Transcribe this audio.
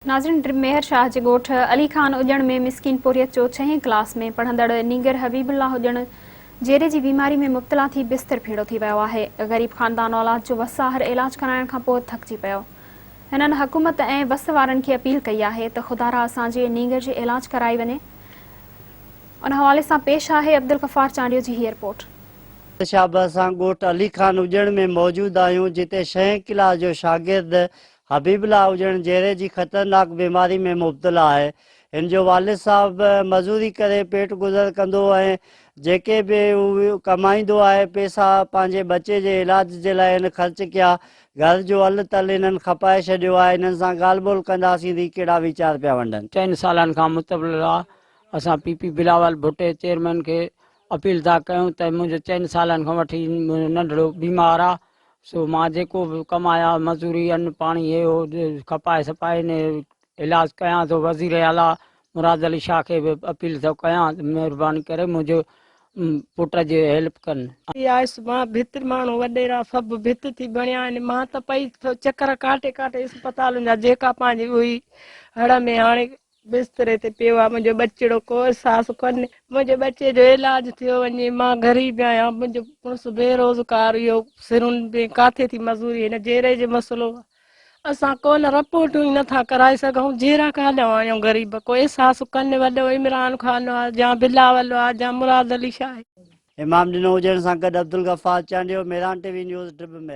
ناظرين ميهر شاهه جي ڳوٺ علي خان اڄڻ ۾ مسڪين پورهيت جو ڇهين ڪلاس ۾ پڙهندڙ نينگر حبيب الله اڄڻ جيري جي بيماري ۾ مبتلا ٿي بستر ڦيڙو ٿي ويو آهي. غريب خاندان اولاد جو وس آهر علاج ڪرائڻ کان پوء ٿڪجي پيو. هنن حڪومت ۽ وس وارن کي اپيل ڪئي آهي ته خدارا اسان جي نينگر جي علاج ڪرائي وڃي. ان حوالي سان پيش آهي عبدالغفار چانڊيو جي هي رپورٽ. شاهه اسان ڳوٺ علي خان اڄڻ ۾ موجود آهيون جتي ڇهين ڪلاس جو شاگرد حبيب الله اڄڻ جيري جي خطرناڪ بيماري ۾ مبتلا آهي. هن جو والد صاحب مزوري ڪري پيٽ گذر ڪندو هو ۽ جيڪي به هو ڪمائيندو آهي پيسا پنهنجي ٻچي جي علاج جي لاء هن خرچ ڪيا. گهر جو ال تل هنن کپائي ڇڏيو آهي. هنن سان ڳالهه ٻولهه ڪنداسين ته هي ڪهڙا ويچار پيا ونڊن. چئن سالن کان مبتلا اسان پي پي بلاول ڀٽي چيئرمين کي اپيل ٿا ڪيون ته منهنجو چئن سالن کان وٺي منهنجو ننڍڙو بيمار آ سو مان جيڪو به ڪمايان مزوري ان پاڻي هي هو کپائي سپائي ان علاج ڪيان ٿو وزير اعليٰ مراد علي شاهه کي به اپيل ٿو ڪيان ته مهرباني ڪري منهنجو پٽ جي هيلپ ڪن. ٿي آيس مان ڀت ماڻهو وڏيرا سڀ ڀت ٿي بڻيا آهن مان ته پئي چڪر ڪاٽي ڪاٽي اسپتالن جا جيڪا پنهنجي اهي هڙ ۾ هاڻي بستري تي پيو آ منهنجو ٻچڙو ڪو احساس ڪونهي منهنجي ٻچي جو علاج ٿيو وڃي مان غريب آهيان منهنجو پڻس بيروزگار اهو سرن ۾ ڪاٿي ٿي مزوري هن جيري جو مسئلو آ اسان ڪونه رپورٽون ئي نٿا ڪرائي سگهون جيرا ڪاڏان آڻيون غريب ڪو احساس ڪونهي وڏو عمران خان آ يا بلاول آ يا مراد علي شاهه. امام ڏنو هجڻ سان گڏ Abdul Ghaffar Chandio, Mehran T V news, Dibba ۾.